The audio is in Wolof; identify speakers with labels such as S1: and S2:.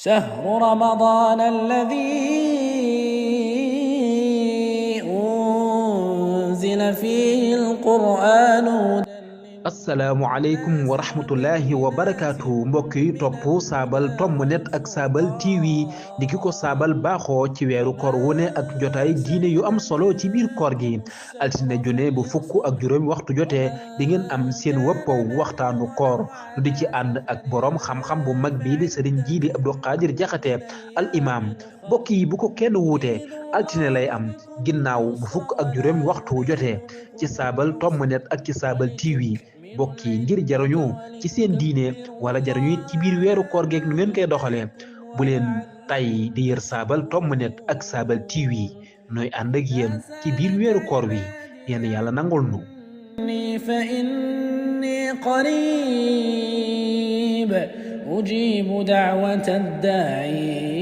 S1: شهر رمضان الذي أنزل فيه القرآن
S2: asalaamaaleykum wa rahmatullahi wa barakaatu mbokk yi topp saabal tomb net ak saabal TV di ki ko saabal baaxoo ci weeru koor wu ne ak jotaay diine yu am solo ci biir koor gi altine june bu fukk ak juróomi waxtu jotee di ngeen am seen wëppaw waxtaanu koor lu di ci ànd ak boroom xam-xam bu mag bii di sëriñ Jiili Abdou Qadir Jaxate al imam mbokk yi bu ko kenn wuute altine lay am ginnaaw bu fukk ak juróomi waxtu jotee ci saabal tomb net ak ci saabal TV mbokk yi ngir jaruñu ci seen diine wala jaruñu it ci biir weeru koor geeg nu ngeen koy doxalee bu leen tay di yër saabal tomb net ak saabal TV nooy ànd ak yéen ci biir weeru koor wi yéen yàlla nangul nu
S1: فإني قريب أجيب دعوة الداعي